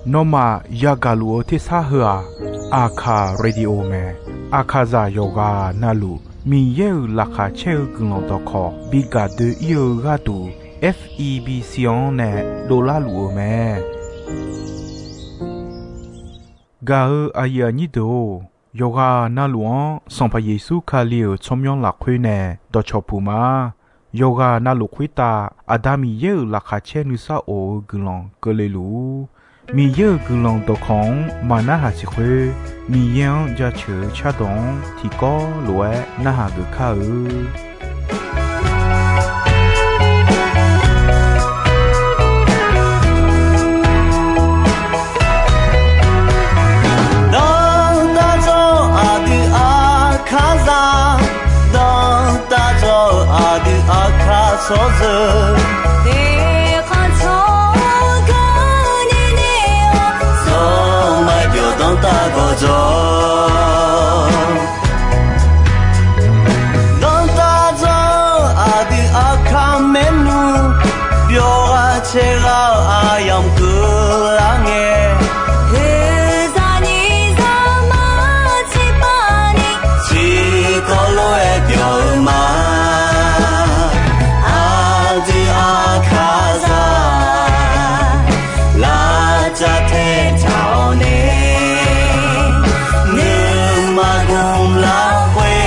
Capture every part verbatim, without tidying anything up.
Nawmaf yagaq luf-eu tersar heu-aq, Aqkaq Radio mae. Aqkaqzaq yawqghaq navluf Miqyaer-euq laqkhaq caer-eu guiqlanq dawqkawq bi gaq doe-ir-eu gharduq, F E B C-anr nae dovlar luf-eu mae. Gaq-eu aqyuif aqnyir deuq-or, yawqghaq navluf-anr Sanqpaq Yeqsur Kali-euq tsawrmyanr lafkhoer nae dawqcawq puq ma. Yawqghaq navluf khoertav Aqda Miqyaer-euq laqkhaq caer nuisar of-eu guiqlanq keuvle luf-ur. Miqyaer-euq guiqlanq dawqkawq-anr maqnarhaq siq khoer, Miqyaer-anr jaceuq-eu cardawq-anr tiqkawv lof-aer narhaq geuf kar-eu. Dawrtav dzawr-eu aqdui Aqkaqzaq, dawrtav dzawr-eu aqdui Aqkaq tsawrjeuq, eqkhanq tsawrganr nae nae-awr, tsawrmyanr byawq dawrtav gawqjawq. Dawrtav dzawr-eu aqdui Aqkaq maernmr, byawq ghaq caev ghaq-eu aqyamq keuvlar ngae, heuzaq nyiq zaq mar tiqpav ni, tiqkawv lof-aer byawq-eu ma. Aqdui Aqkaqzaq, lavcav tae taq-awr nae, nuima gmq lafkhoer,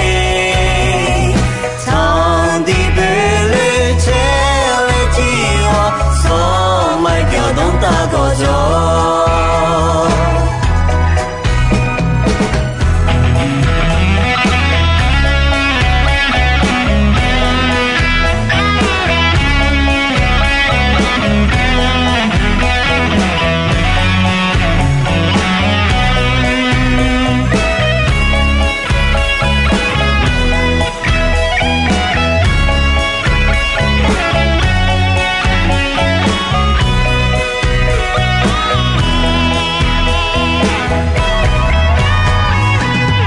tanqdiq boeloe caer-aer jir-awr, tsawrmyanr byawq dawrtav gawqjawq.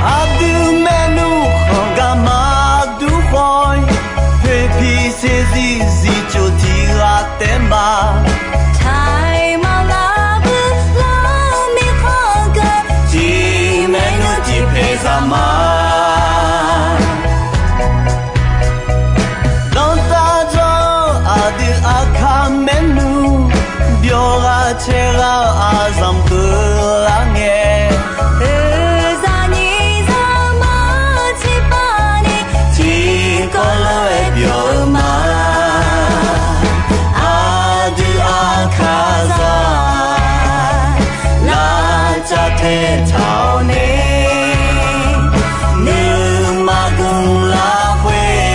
Aqdui maernmr khanq gar maqdur khawf-ir, poeqpiq saeqzir zifcof tiq ghaq taef ma. Taiq maqlaq bui lar mirkhanq geu, tiq maernmr tiq paeq zaq ma. Dawrtav dzawr-eu aqdui Aqkaq maernmr, byawq ghaq caev ghaq-eu aqzamq keuvlar ngae, heuzaq nyiq zaq mar tiqpav ni, tiqkawv lof-aer byawq-eu ma. Aqdui Aqkaqzaq, lavcav tae taq-awr nae, nuima gmq lafkhoer,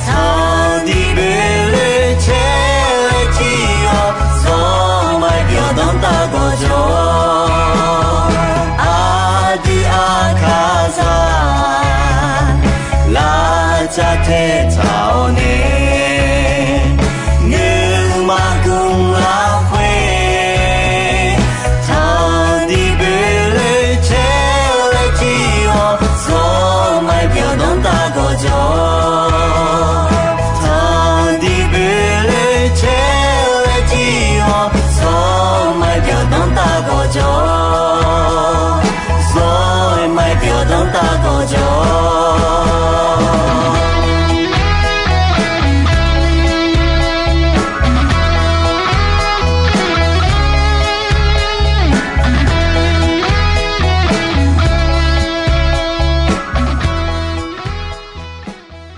tanqdiq boeloe caer-aer jir-awr, tsawrmyanr byawq dawrtav gawqjawq. Aqdui Aqkaqzaq, lavcav tae taq-awr nae, nuima gmq lafkhoer, tanqdiq boeloe caer-aer jir-awr, tsawrmyanr byawq dawrtav gawqjawq. Tanqdiq boeloe caer-aer jir-awr, tsawrmyanr byawq dawrtav gawqjawq. Tsawrmyanr byawq dawrtav gawqjawq.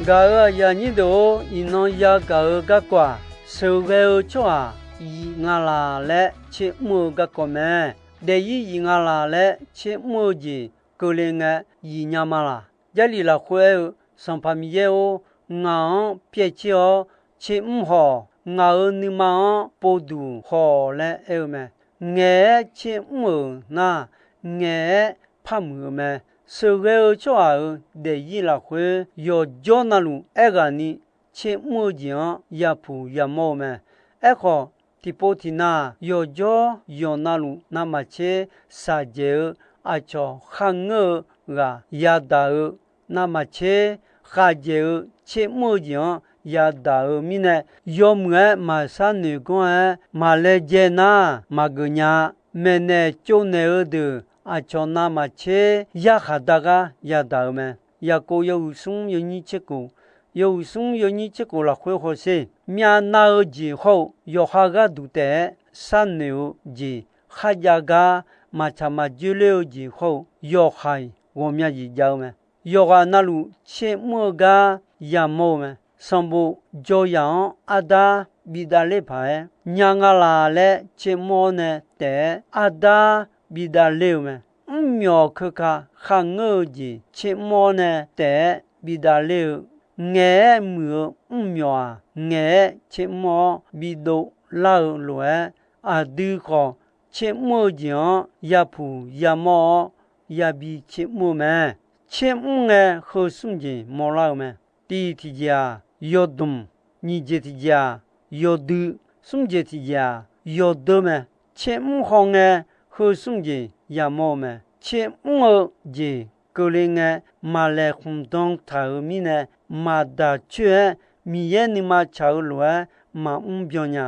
Gaq-euq aqyuif aqnyir deuq-or, iqnan yagaq-eu garkawv-aq, sheuqghae-eu tsawrhaq yif nga laq laer tsermr-eu garkawv mae. Daefzir yif nga laq laer tsermr-eu jeq keuvle ngae yif nya ma laq? Jarlif lafkhoer aer-eu, Sanqpaq Miqyaer-or, ngaq-anr pyaev tser-awr tsermr haw-awq. Ngaq-euq nuima-anr povduq haw-awq laer aer-eu mae. Ngaeq-aer tsermr-euq nar, ngaeq-aer par muiq-eu mae. Sheuqghae-eu tsawrhaq-euq daefzir lafkhoer, yawqjawr navluf aerghaqni tsermr-eu jeq-anr yapuq yamawr-eu mae. Aerkhawf, tiqpov tiqnav yawqjawr yawqnavluf navmaqtser shaqjaeq-eu aqcawq kharngeur-eu ghaq yadaq-eu navmaqtser khavjaeq-eu tsermr-eu jeq-anr yadaq-eu mirnae, yawmuiq-aer maqshar noeq ganr-aer maqlaejae nar maqgeuf nya-a. Maeqnaeq tsovnaeq-eu deuq aqcawq navmaqtser yarkhaq dar gar yadaq-eu mae. Yaqkov yawhuiq smr yawnyir tserkof, yawhuiq smr yawnyir tserkof lafkhoer hawsher, myavnav-eu jeq hawr-eu yawqha gharduq taef-aer sharnoeq-eu jeq kharjav gar maqtsaq maqjoer ler-eu jeq hawr-eu yawqha-iq ghawqmya jeq jav-eu mae. Yawqghaq navluf tsermr-eu gar yamawr-eu mae. Sanqbof jawryaq-anr ardax bidav ler paq-aer nya nga laq laer tsermr-awr nae taef-aer ardax bidav ler-eu mae. Mrmyawq keuka kharngeur-eu jeq tsermr-awr nae taef-aer bidav ler-eu, ngaeq-aer muiq-eu mrmyawq-aq, ngaeq-aer tsermr-awr bidov lar-eu lof-aer, aqdui khawf tsermr-eu jeq-anr yapuq yamawr-awr yabi tsermr-eu mae. Tsermr ngae heu smr jeq mawrlar-eu mae. Tiq tiqjeq-aq, yawdmq, nyiq jeq tiqjeq-aq, yawdui, smr jeq tiqjeq-aq, yawdeur mae. Tsermr hawngae heu smr jeq yamawr-eu mae. Tsermr-eu jeq keuvle ngae, maqlaeqhmq dan taq-euq mirnae, maqdaq coer-aer Miqyaer nuima tsaq-eu lof-aer maqmr byan nya.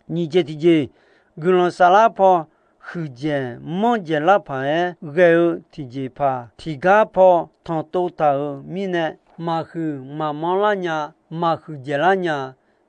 Nyiq jeq tiqjeq, guiqlanq saflar paw huiqdzaeq manrdzaeq lar paq-aer ghae-eu tiqjeqpaq tiqgar paw tanqtov taq-euq mirnae, maqhuiq maqmanr lar nya, maqhuiq dzaeqlar nya.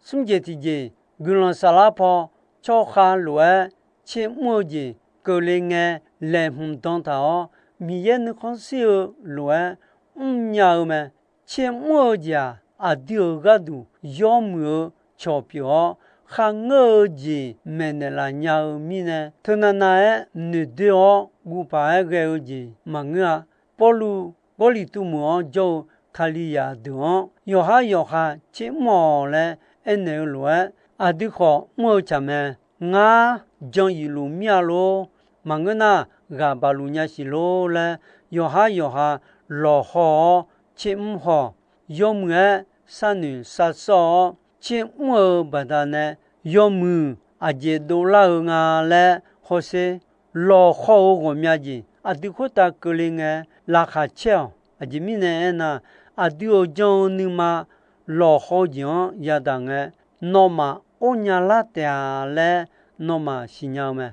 Smr jeq tiqjeq, guiqlanq saflar paw tsawrkhav lof-aer tsermr-eu jeq keuvle ngae, laeqhmq dan taq-awr Miqyaer nuikhanr shir-eu lof-aer mrnya-eu mae. Tsermr-eu jeq-aq, aqdui-euq gharduq yawmuiq-eu cawq pyeuf-awr, kharngeur-eu jeq maeqnaeq laf nya-eu mirnae, teunav nav-aer noeqdoer-awr guv paq-aer ghae-eu jeq maqngeur-a. Pawrluv Gawrliqtu meuq-anr jawr-eu Kalizaq deuq-anr yawqhar yawqha tsermr-awq laer aernaeq-eu lof-aer, aqdui khawf mr-eu tsaq mae. Ngar jan yifluf mir-a lor. Maqngeur nar, ghaq baq luf nya siq lor laer, yawqhar yawqha lawqhaw-awr tsermr haw. Yawmuiq-aer sharnoeq sharsawr-awr tsermr-eu baqdanae, yawmuiq aqjeq dovlar-eu nga laer hawsher. Lawqhaw-eu ghawqmya jeq aqdui khoertav keuvle ngae, laqkhaq caer-awq. Aqjeq mirnae aernar, aqdui-euq jan-eu nuima lawqhaw-eu jeq-anr yadaq ngae, nawmaf or nya lar taef-a laer nawmaf siqnya-eu mae.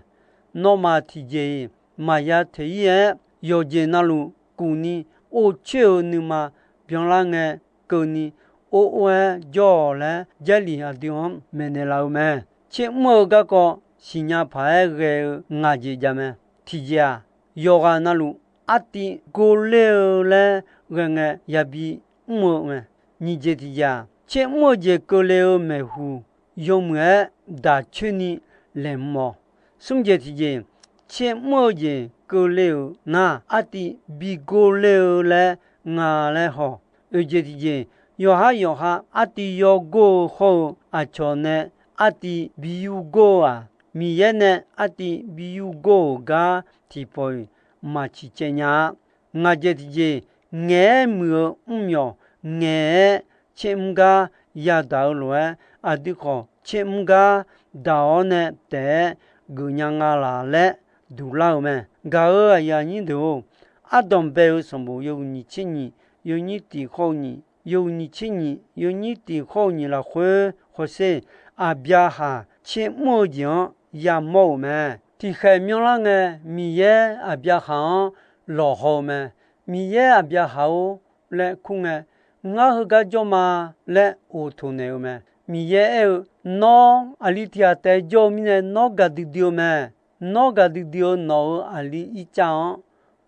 Nawmaf tiqjeq-iq maqya teq-ir-aer, yawqjeq navluf kufni or coer-eu nuima byanlar ngae, keuvni or or-aer jawr-awq laer Jarlif aqdui-anr maeqnaeq laf-eu mae. Tsermr-eu garkawv siqnya paq-aer ghae-eu ngaq jeq jav mae. Tiqjeq-aq, yawqghaq navluf artiv gor ler-eu laer ghae ngae yabi mr-eu mae. Nyiq jeq tiqjeq-aq, tsermr-eu jeq keuvle-eu maeqhu yawmuiq-aer daq coer ni laeqhmq-awq. Smr jeq tiqjeq, tsermr-eu jeq keuvle-euq nar, artiv bi gor ler-eu laer nga laer haw. Oeq jeq tiqjeq, yawqhar yawqha artiv yawgor-eu hawr-eu aqcawq nae artiv bi yurgor-eu-aq, Miqyaer nae artiv bi yurgor-euq gar tiqpawf-iq maq ciqcaev nya-a. Ngaq jeq tiqjeq, ngaeq-aer muiq-eu mrmyawq ngaeq-aer tsermr gar yadaq-eu lof-aer, aqdui khawf tsermr gar daq-awr nae taef-aer geufnya nga laq laer duqlar-eu mae. Gaq-euq aqyuif aqnyir deuq-or, ardanq bae-eu sanqbof yawhuiq nyiq tser nyiq, yawnyir tiq khawr-eu nyiq, yawhuiq nyiq tser nyiq, yawnyir tiq khawr-eu nyiq lafkhoer hawsher, Aqbyaqhaq tsermr-eu jeq-anr yamawr-euq mae. Tiqkhaeq myanrlar ngae, Miqyaer Aqbyaqhaq-anr lawqhaw-eu mae. Miqyaer Aqbyaqhaq-or laer kur ngae, ngar heugar jawr ma laer of toqnaeq-eu mae. Miqyaer aer-eu, Nawr aqli tiq ghaq taef jawr-eu mirnae nawr gaqdui dui-eu mae. Nawr gaqdui dui-eu nawq-euq aqli Irtsav-anr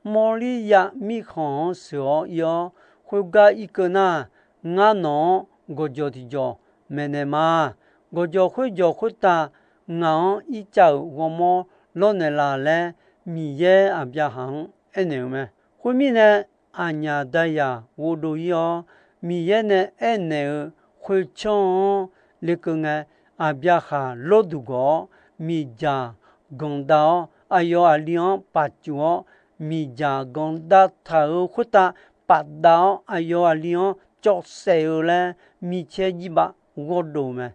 mawrlir ya mirkhanq-anr sheuq-awr ir-awr, khoergar irkeuv nar, ngar nawq-anr gawqjawq tiqjawq maeqnaeq ma. Gawqjawq khoerjawq khoertav ngaq-anr Irtsav-euq ghawrmawr lawrnaeq laf laer Miqyaer Aqbyaqhaq-anr aernaeq-eu mae. Khoermirnae, aqnyaf dayaq ghovdov ir-awr, Miqyaer nae aernaeq-eu khoertsanr-anr lekeuv ngae, Aqbyaqhaq lawrduq gawq-awr, miqdzaq ganqdav-awr, aqyawf aqli-anr pafcuf-awr, miqdzaq ganqdav taq-euq khoertav pafdav-awr, aqyawf aqli-anr cawv saef-eu laer micaer jirbav ghawrdov mae.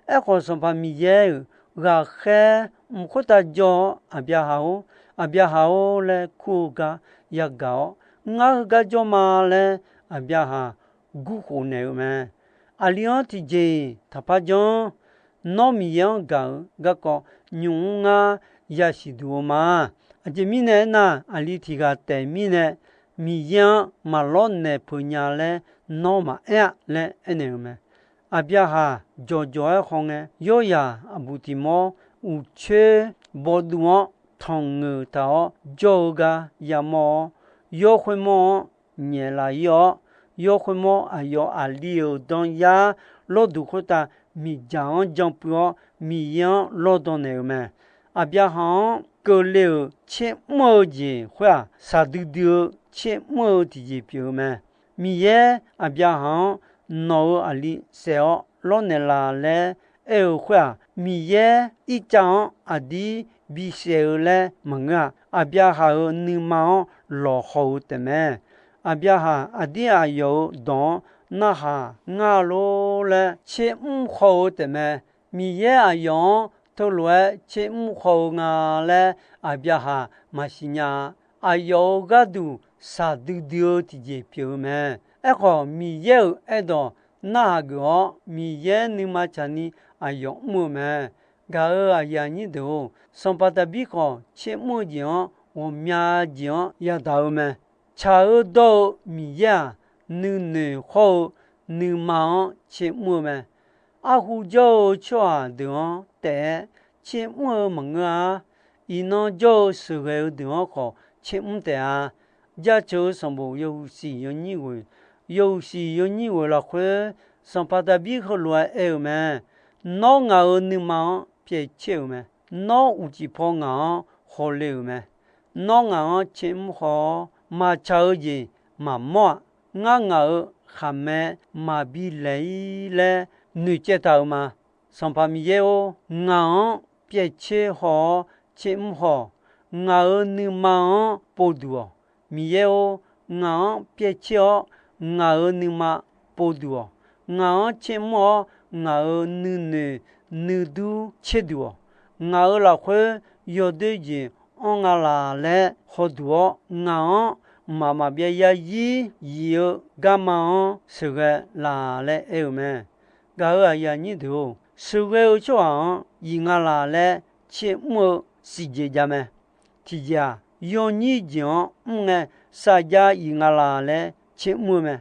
Aerkhawf, Sanqpaq Miqyaer-euq ghaqkhaer mq khoertav jawr-awr, Aqbyaqhaq-or, Aqbyaqhaq-or laer kur-eu gar yagaq-awr, ngar heugar jawr ma laer Aqbyaqhaq gurkhof naeq-eu mae. Aqli-anr tiqjeq-iq taqpar janr. Nawr Miqyaer-anr gaq-eu garkawv nymq mr ngar yasiq duq-eu ma. Aqjeq mirnae aernar, aqli tiq ghaq taef mirnae Miqyaer-anr maqlawr naeq peuq nya laer nawr maqaer-a laer aernaeq-eu mae. Aqbyaqhaq jawqjawq-aer hawngae, yawryaq aqbuq tiq mawr uqcoer bawduv-anr tanqngeuf taq-awr jawr-eu gar yamawr-awr, yawr khoermawr-anr nyaef laf-ir-awr, yawr khoermawr aqyawf aqli-euq danyar lawrduq khoertav miqdzaq-anr jan puiv-awr, Miqyaer-anr lawrdan naeq-eu mae. Aqbyaqhaq-anr keuvle-euq tser mr-eu jeq khoer-aq, shaqdui dui-eu tser mr-eu tiqjeq pyeuf-eu mae. Miqyaer Aqbyaqhaq-anr nawq-euq aqli saef-awr lawrnaeq laf laer aer-eu khoer-aq, Miqyaer Irtsav-anr aqdir bisaef-eu laer maqngeur-a. Aqbyaqhaq-euq nuima-anr lawqhaw-eu taefmae. Aqbyaqhaq aqdir aqyawf-euq dawq-anr narhaq ngar lor laer tser mr haw-eu taefmae. Miqyaer aqyawf-anr teulof-aer tser mr haw-eu nga laer Aqbyaqhaq maqsiq nya-a. Aqyawf-euq gharduq shaqdui dui-eu tiqjeq pyeuf-eu mae. Aerkhawf, Miqyaer-euq aerdawq narhaq geuf-awr, Miqyaer nuima tsaqni aqyawf mr-eu mae. Gaq-euq aqyuif aqnyir deuq-or, Sanqpaq Daqbir khawf tser mr-eu jeq-anr ghawqmya jeq-anr yadaq-eu mae. Tsaq-eu dawr-eu Miqyaer-aq, nuinoeq hawr-eu nuima-anr tser mr-eu mae. Arhu jawr-eu tsawrhaq deuq-anr taef-aer tser mr-eu maqngeur-a. Iqnan jawr-eu sheuqghae-eu deuq-anr khawf tser mr taef-a. Jaceuq-eu sanqbof yawhuiq siq yawnyir ghoeq, yawhuiq siq yawnyir ghoeq lafkhoer, Sanqpaq Daqbir heulof-aer aer-eu mae. Nawr ngaq-euq nuima-anr pyaev caer-euq mae. Nawr uqcif paw ngaq-anr hawle-euq mae. Nawr ngaq-anr tser mr haw-awr, maqtsaq-eu jeq maqmawr-aq, ngar ngaq-euq khaqmae maqbi laeq-ir laer noeqcaev taq-euq ma. Sanqpaq Miqyaer-or, ngaq-anr pyaev caer haw-awr tser mr haw-awq. Ngaq-euq nuima-anr povduq-awq. Miqyaer-or, ngaq-anr pyaev caer-awr ngaq-euq nuima povduq-awq. Ngaq-anr tser mr-awr ngaq-euq nuinoeq nuidur caerduq-awq. Ngaq-euq lafkhoer yawdoer jeq anr nga laq laer hawduq-awr, ngaq-anr mqmaq maqbyav yarzir yif-eu garma-anr sheuqghae laq laer aer-eu mae. Gaq-euq aqyuif aqnyir deuq-or, sheuqghae-eu tsawrhaq-anr yif nga laq laer tser mr-eu siqjeq jav mae. Tiqjeq-aq, yawnyir jeq-anr mr ngae, sarjax yif nga laq laer tser mr-eu mae.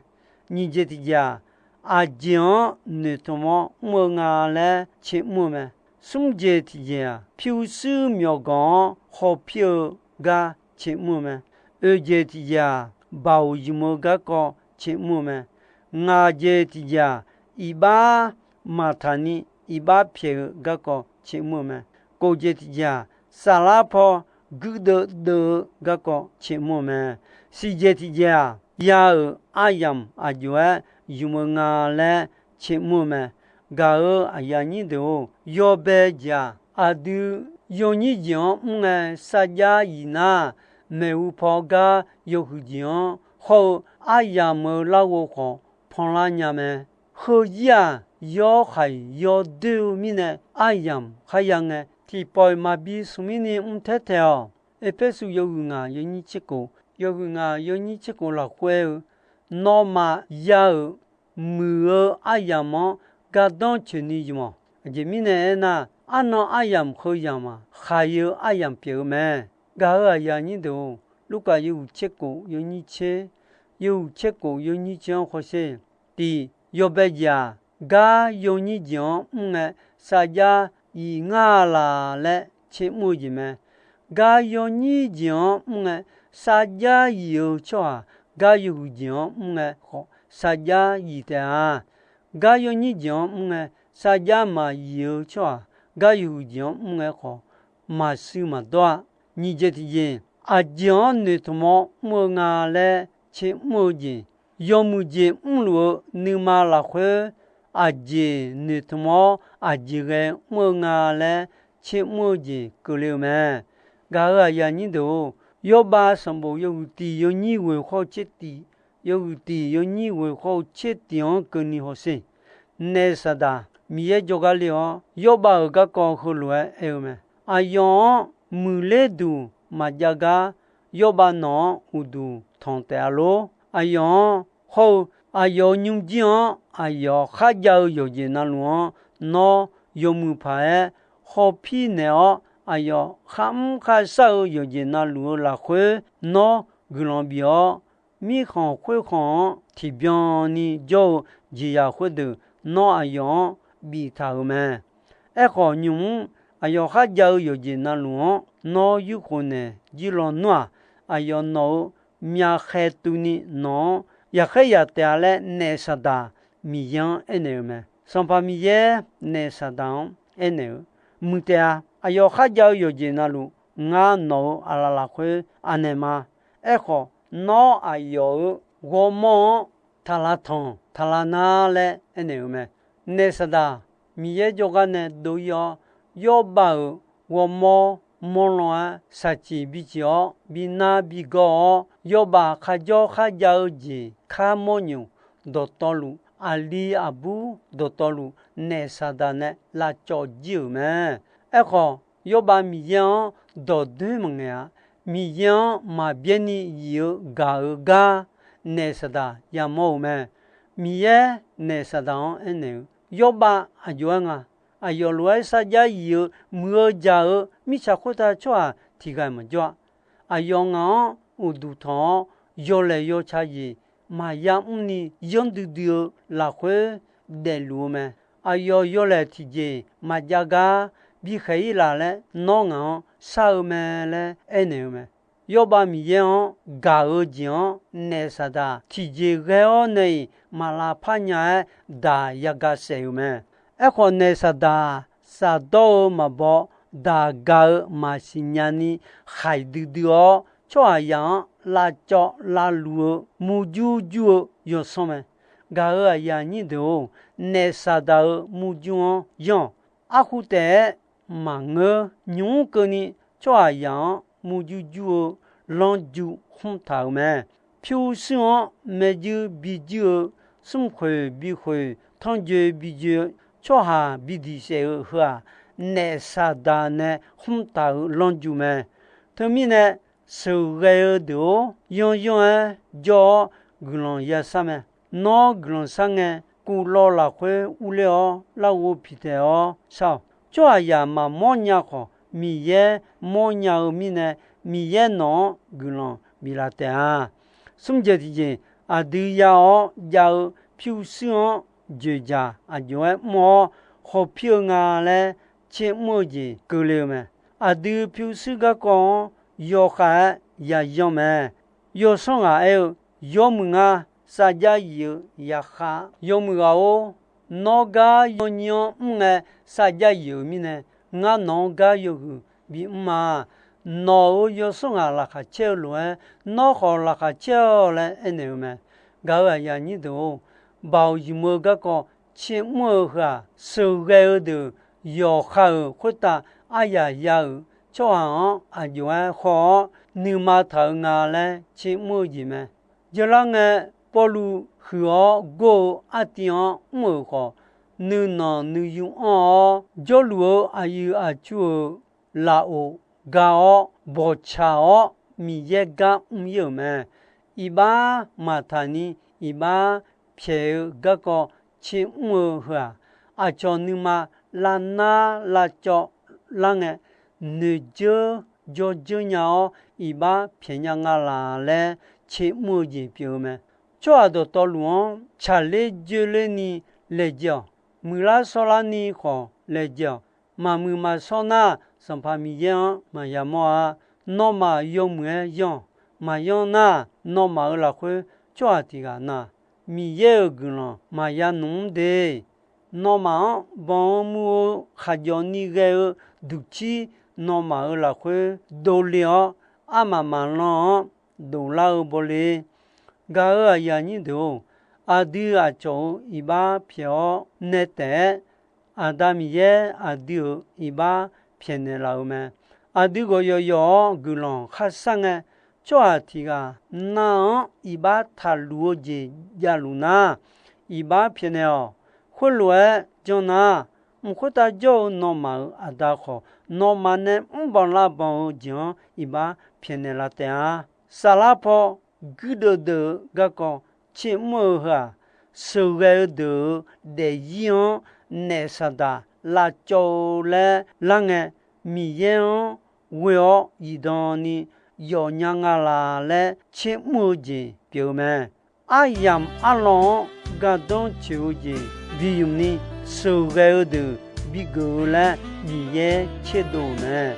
Nyiq jeq tiqjeq-aq, aqjeq-anr noeqtmq-awr mr-eu nga laer tser mr-eu mae. Smr jeq tiqjeq-aq, pyurshuir myawqganq-anr hawpir-eu gar tser mr-eu mae. Oeq jeq tiqjeq-aq, baoq ymq-eu garkawv tser mr-eu mae. Ngaq jeq tiqjeq-aq, iqbax maqtaq ni iqbax pyaeq-eu garkawv tser mr-eu mae. Kof jeq tiqjeq-aq, saflar paw guirdeuv deuv-eu garkawv tser mr-eu mae. Siq jeq tiqjeq-aq, ya-euq aryamq aqjox-aer ymq-eu nga laer tser mr-eu mae. Gaq-euq aqyuif aqnyir deuq-or, yawbae jeq-aq, aqdui yawnyir jeq-anr mr ngae sarjax yif nar, maeqhu paw gar yawhuiq jeq-anr hawr-eu aryamq-euq larghov khawf panlar nya mae. Heuzir-aq, yawr khaiq yawdoer-eu mirnae aryamq kharya ngae, tiqpawf-iq maqbi smq mirni mr taer taeq-awq. Erpersu yawhuiq ngaq yawnyir tser kof, yawhuiq ngaq yawnyir tser kof lafkhoer-eu, nawmaf ya-euq muiq-eu aryamq-anr gardanr coeqni ymq-awq. Aqjeq mirnae aernar, arnan aryamq heu yamq-aq, khaiq-eu aryamq pyeuf-eu mae. Gaq-euq aqyuif aqnyir deuq-or, Lurkaf yawhuiq tser kof yawnyir tser, yawhuiq tser kof yawnyir tser-anr hawsher. Tiq, yawbae jeq-aq, gar yawnyir jeq-anr mr ngae, sarjax yif ngar laq laer tser mr-eu jeq mae. Gar yawnyir jeq-anr mr ngae, sarjax yif-eu tsawrhaq gar yawhuiq jeq-anr mr ngae khawf, sarjax yif taef-a. Gar yawnyir jeq-anr mr ngae, sarjax maqyif-eu tsawrhaq gar yawhuiq jeq-anr mr ngae khawf, maqshuir maqdawr-a. Nyiq jeq tiqjeq, aqjeq-anr noeqtmq-awr mr-eu nga laer tser mr-eu jeq, yawmuiq jeq mrluf-eu nuima lafkhoer, aqjeq noeqtmq-awr aqjeq ghae mr-eu nga laer tser mr-eu jeq keuvle-eu mae. Gaq-euq aqyuif aqnyir deuq-or, Yawrbav sanqbof yawhuiq tiq yawnyir ghoeq khawr-eu tser tiq, yawhuiq tiq yawnyir ghoeq khawr-eu tser tiq-anr keuvni hawsher. Naef Saqdaq Miqyaer jawrgar le-awr, Yawrbav-euq garkawv heulof-aer aer-eu mae. Aqyawf-anr muiqler duq maqjav gar, Yawrbav nawq-anr uqduq tanq taef-a lor. Aqyawf-anr hawr-eu Aqyawf-euq nymrjir-anr aqyawf kharjav-eu yawqjeq navluf-anr nawr yawmuiq paq-aer hawpir naeq-awr, aqyawf kharmr kharshar-eu yawqjeq navluf-eu lafkhoer nawr guiqlanq bif-awr, mirkhanq khoerkhanq-anr tiqbyan ni jawr-eu jeqzaq khoerdeuq nawr aqyawf-anr biftaq-euq mae. Aerkhawf, nymq-mr aqyawf kharjav-eu yawqjeq navluf-anr nawr yurkhof naeq jir lawnmr-aq, aqyawf nawq-euq myavkhaeq tuvni nawq-anr yaqkhaer yaq taef-a laer naef Saqdaq Miqyaer-anr aernaeq-eu mae. Sanqpaq Miqyaer naef Saqdaq-anr aernaeq-eu, Muiq taef-a. Aqyawf kharjav-eu yawqjeq navluf, ngar nawq-euq aqlaf lafkhoer anaeq ma. Aerkhawf, nawr aqyawf-euq ghawrmawr-anr taq lavtanq taq lavnar laer aernaeq-eu mae. Naef Saqdaq Miqyaer jawrgar nae dov-ir-awr, Yawrbav-euq ghawrmawr mawrlan-aer shaqciq biciq-awr, bi nar bi gawr-awr, Yawrbav kharjawr kharjav-eu jeq kar mawrnymq dawqtawvluf, aqli aqbur dawqtawvluf, naef Saqdaq nae lavcawv jir-euq mae. Aerkhawf, Yawrbav Miqyaer-anr dawqdoer maqngaeq-a. Miqyaer-anr maqbyaer ni yif-eu gaq-eu gar naef Saqdaq yamawr-euq mae. Miqyaer naef Saqdaq-anr aernaeq-eu, Yawrbav aqjox-aer nga. Aqyawf lof-aer sarjax yif-eu muiq-eu jaq-eu mirtsaq khoertav tsawrhaq tiq ghaq maqjawr-a. Aqyawf ngaq-anr uqduq tanq-awr, yawlaeq yawca jeq maqya mrni yanr duidui-eu lafkhoer daefluf-eu mae. Aqyawf yawlaeq tiqjeq maqjav gar bikhaeq-ir laf laer nawr ngaq-anr shar-eu mae laer aernaeq-eu mae. Yawrbav Miqyaer-anr gaq-eu jeq-anr naef Saqdaq tiqjeq ghae-awr nae-iq maq lavpar nya-aer daq yagaq saef-euq mae. Aerkhawf, naef Saqdaq shafdawr-eu maqbaw, daq gaq-eu maqsiq nyani khaiq duidui-awr, tsawrhaqzaq-anr lavcawv lavluf-eu murjur jur-eu yawsanr mae. Gaq-euq aqyuif aqnyir deuq-or, naef Saqdaq-euq murjur-anr yanr-awq. Arkhu taef-aer maqngeur. Nymq-mr keuvni tsawrhaqzaq-anr murjur jur-eu lanrju khmr taq-euq mae. Pyurshuir-anr maerjuir bijuir-eu, smrkhoeq bikhoeq, tanrjoe bijoe, tsawrhaq bidiq saef-eu heu-aq, naef Saqdaq nae khmr taq-euq lanrju mae. Teumirnae, sheuqghae-eu deuq-or, yanryanr-aer jawr-awr guiqlanq yashar mae. Nawr guiqlanq shar ngae, kuvlawv lafkhoer urler-awr larghov piqtaeq-awr shar-awq. Tsawrhaqzaq maqmawr nya khawf, Miqyaer mawrnya-eu mirnae, Miqyaer nawq-anr guiqlanq biflaf taef-a. Smrjeq tiqjeq, aqdui ya-awr jav-eu pyurshuir-anr joeqjaq aqjox-aer mr-awr khawpir-eu nga laer tsermr-eu jeq keuvle-eu mae. Aqdui pyurshuir garkawv-anr yawkhav-aer yayanr mae. Yawsanr ghaq aer-eu, Yawmuiq ngar sarjax yif-eu yaqkhav. Yawmuiq ghaq-or, nawr gar yawnyir-anr mr ngae sarjax yif-euq mirnae, ngar nawq-anr gar yawhuiq bimr ma. Nawq-euq yawsanr ghaq laqkhaq caer-eu lof-aer, nawr khawf laqkhaq caer-awq laer aernaeq-eu mae. Gaq-euq aqyuif aqnyir deuq-or, baoq ymq-eu garkawv tsermr-eu heu-aq, sheuqghae-eu deuq yawqha-euq khoertav aryaq ya-euq tsawrhaq-anr aqjox-aer haw-awr nuima taq-eu nga laer tsermr-eu jeq mae. Jeurlar ngae, Pawrluv huiq-awr gor-eu artiv-anr mr-euq khawf, nuinanq nuiyu anr-awr, jawrluf-eu aqyuif aqtsu-euq lafov ga-awr bawqtsaq-awr Miqyaer gar mr-ir-euq mae. Iqbax maqtaq ni iqbax pyaeq-eu garkawv tsermr-eu heu-aq, aqcawq nuima lavnar lavcawv lar ngae, noeqdzeur jawrdzeur nya-awr iqbax pyaeq nya nga laq laer tsermr-eu jeq pyeuf-eu mae. Tsawrhaq dawqtawvluf-anr tsaqler dzoerler ni laejae-awq. Muiqlar shawrlar ni khawf laejae-awq. Maqmuiq maqshawr nar, Sanqpaq Miqyaer-anr maqya mawr-a. Nawmaf yawmuiq-aer yanr-awq. Maqyanr nar, nawmaf-euq lafkhoer tsawrhaq tiq ghaq na, Miqyaer-euq guiqlanq maqya nmq mr de. Nawmaf-anr banq-eu mur-eu khaqjawf ni ghae-eu duqcir nawmaf-euq lafkhoer dovle-awr, armaf maqlan-anr dovlar-eu bawle. Gaq-euq aqyuif aqnyir deuq-or, aqdui aqcawq-euq iqbax pyaeq-awr nae taef-aer, Aqda Miqyaer aqdui-euq iqbax pyaeqnaeq laf-eu mae. Aqdui ghawqyawf yawf-awr guiqlanq kharshar ngae, tsawrhaq tiq ghaq nar-anr iqbax taqluf-eu jeq javluf nar, iqbax pyaeqnaeq-awq. Khoerlof-aer janr nar, mq khoertav jawr-eu nawmaf-euq Aqda khawf, nawmaf nae mrbanq lavbanq-eu jeq-anr iqbax pyaeqnaeq laf taef-a. Saflar paw guirdeuv deuv-eu garkawv tsermr-eu heu-aq, sheuqghae-eu deuq-euq daefzir-anr naef Saqdaq lavcawv-eu laer lar ngae, Miqyaer-anr ghoe-awr zifdan ni yawfnya nga la laer tsermr-eu jeq pyeuf-eu mae. Aryamq arlawr-anr gardanr tsoeq-eu jeq bi ymq ni, sheuqghae-eu deuq bigeuf-eu laer Miqyaer tserdov-euq mae.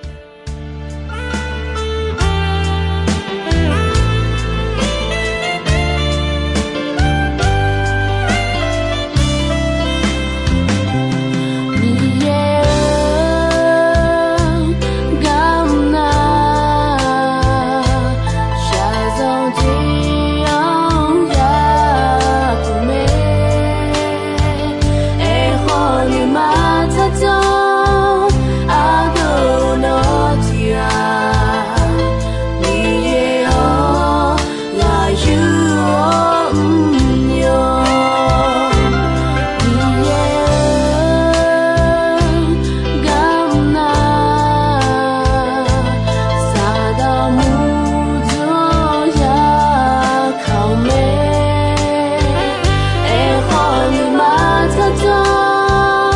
Miqyaer-or, garmr nar, shaqzanq jeq-anr yapuq mae. Aerkhawf, nuima tsardanr ardeuv nawr tiq ghaq, Miqyaer-or, ngaq yur-awr mr-awr, Miqyaer-or, garmr nar, Saqdaq murjur-anr yakaq-eu mae. Aerkhawf, nuima tsardanr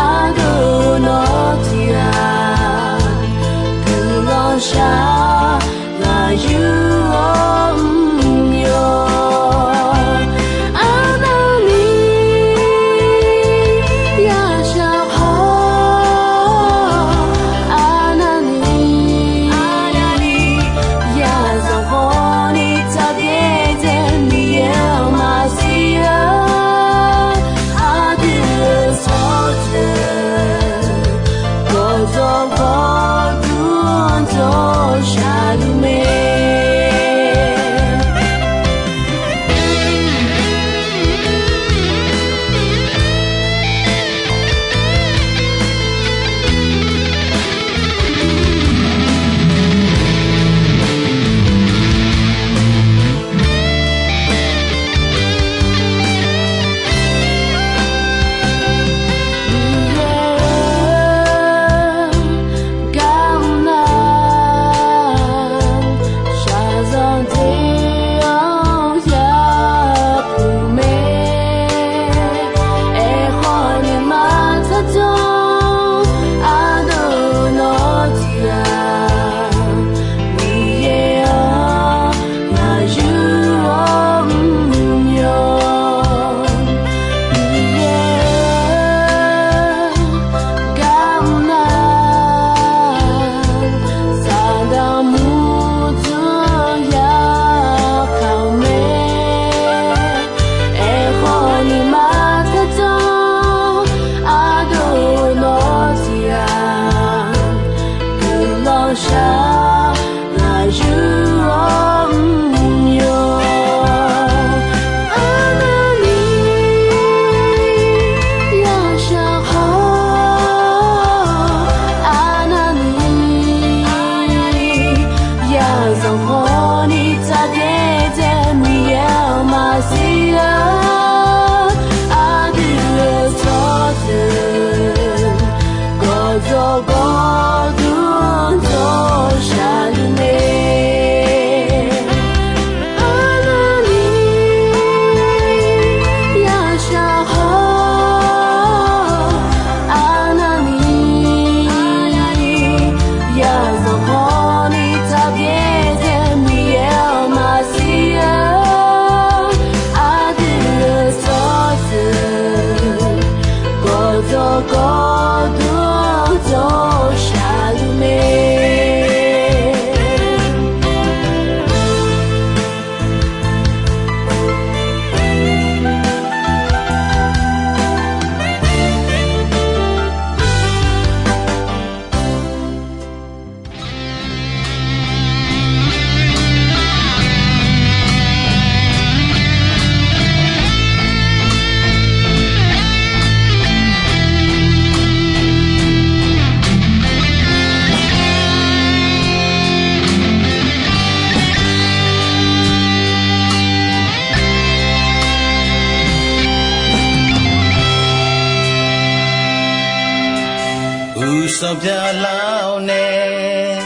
ardeuv nawr tiq ghaq, guiqlanq shar ngaq yur-awr mr-awr, arnavni yashaq khawf, arnavni yazanq khawfni tsaqbyaer dzae Miqyaer-anr maqsiq-a. Aqdui-euq tsawrjeuq gawqdzawq gawqdmr dawq shaqluf mae. Miqyaer-or, garmr nar, shaqzanq jeq-anr yapuq mae. Aerkhawf, nuima tsardanr ardeuv nawr tiq ghaq, Miqyaer-or, ngaq yur-awr mr-awr, Miqyaer-or, garmr nar, Saqdaq murjur-anr yakaq-eu mae. Aerkhawf, nuima tsardanr ardeuv nawr tiq ghaq, guiqlanq shar ngaq yur-awr mr-awr, arnavni yashaq khawf, arnavni yazanq khawfni tsaqbyaer dzae Miqyaer-anr maqsiq-a. Aqdui-euq tsawrjeuq gawqdzawq gawqdmr dawq shaqluf mae. Arnavni yashaq khawf, arnavni yazanq khawfni tsaqbyaer dzae Miqyaer-anr maqsiq-a. Aqdui-euq tsawrjeuq gawqdzawq gawqdmr dawq shaqluf mae. Uqsanq byaqlar-awr nae,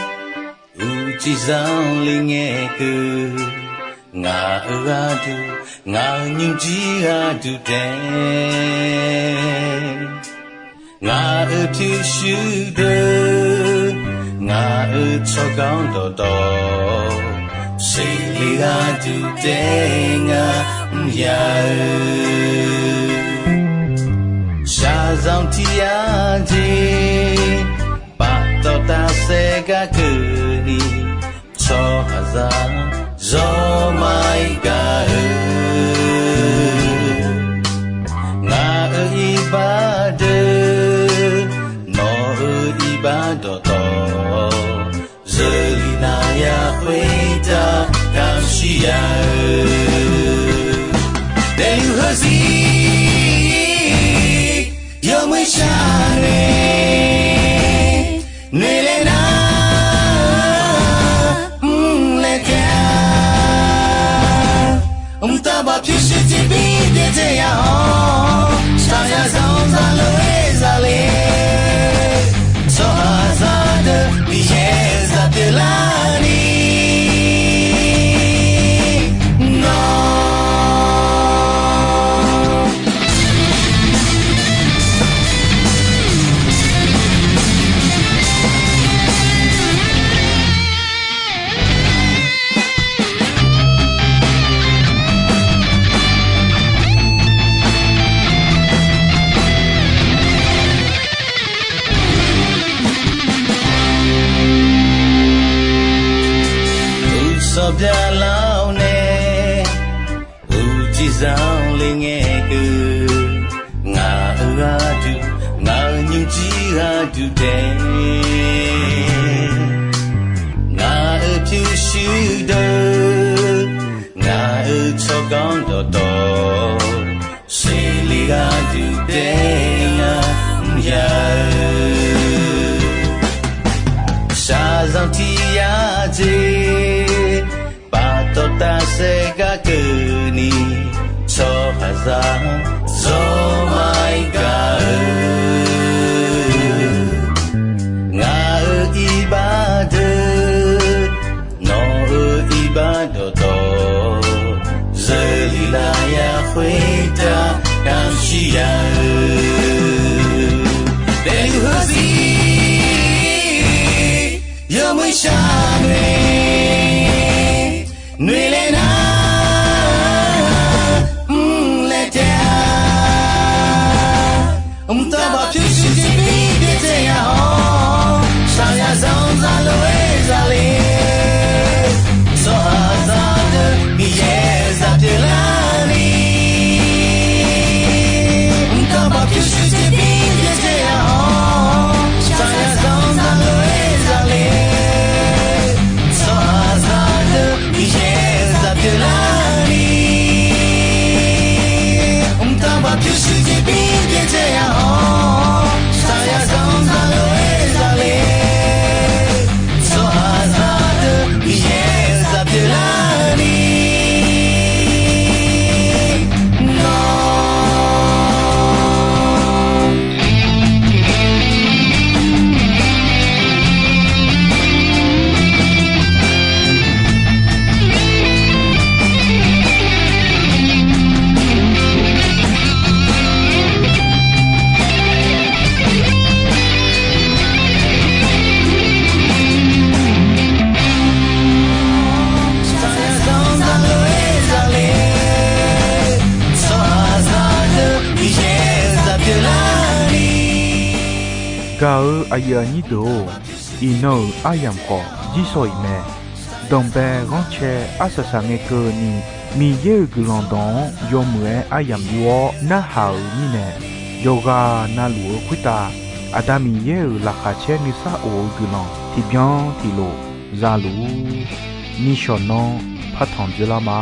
uqcif zanqler ngae keuv. Ngaq-euq gharduq, ngaq-euq nymrjir gharduq taef, ngaq-euq pyurshuir deuq, ngaq-euq tsawrganr dawqtawv, seqle gharduq taef ngar mr ya-eu. Shaqzanq tiq yar jeq, paftawf tafsaef gar keuvni, tsawrhaqzaq zawr ma-ir gaq-eu. Ngaq-euq iqbax deuq, nawq-euq iqbax dawqtawv, zeuli navya khoertav kamq shir ya-eu. Daefluf heuzir, yawmuiq shar nae, noeqlaer nar, mrlaer taef-a. Mqtav baq pyurshuir tiqbir byaerdzae ya-awr, shaqzanq zaqlof-aer zaqle, tsawrhaqzaq deuq Miqyaer zaq pyeuflarni, nawr Uqsawq byaqlar-awr nae, uqcif zaq-anr le ngae keuv. Ngaq-euq gharduq, ngaq-euq nymrjir gharduq taef, ngaq-euq pyurshuir deuq, ngaq-euq tsawrganr dawqtawv, seqle gharduq taef ngar mr ya-eu. Shaqzanq tiq yar jeq, paftawf tafsaef gar keuvni, tsawrhaqzaq zawr ma-ir gaq-eu. Ngaq-euq iqbax deuq, nawq-euq iqbax dawqtawv, zeuli navya khoertav kamq shir ya-eu. Daefluf heuzir, yawmuiq shar nae, noeqlaer nar, mrlaer taef-a. Mqtav baq pyurshuir tiqbir byaerdzae ya-awr, shaqzanq zaqlof-aer zaqle, tsawrhaqzaq deuq Miqyaer zaq pyeuflarni, mqtav baq pyurshuir tiqbir byaerdzae ya-awr, shaqzanq zaqlof-aer zaqle, tsawrhaqzaq deuq Miqyaer zaq pyeuflarni, mqtav baq pyurshuir tiqbir byaerdzae ya-awr, shaqzanq zaqlof-aer zaqle, tsawrhaqzaq deuq Miqyaer zaq pyeuflarni, nawr Gaq-euq aqyuif aqnyir deuq-or, iqnan-euq aryamq khawf jirsawq iq mae. Danqbae ghanrcae arsaq saq ngae keuvni, Miqyaer-euq guiqlanq dawq-anr yawmuiq-aer aryamq yur-awr narhaq-euq mirnae, yawqghaq navluf-eu khoertav Aqda Miqyaer-euq laqkhaq caer nuisar of-eu guiqlanq tiqbyan tiqlof za luf-ur. Nishawq nan partanq dzeurlar ma.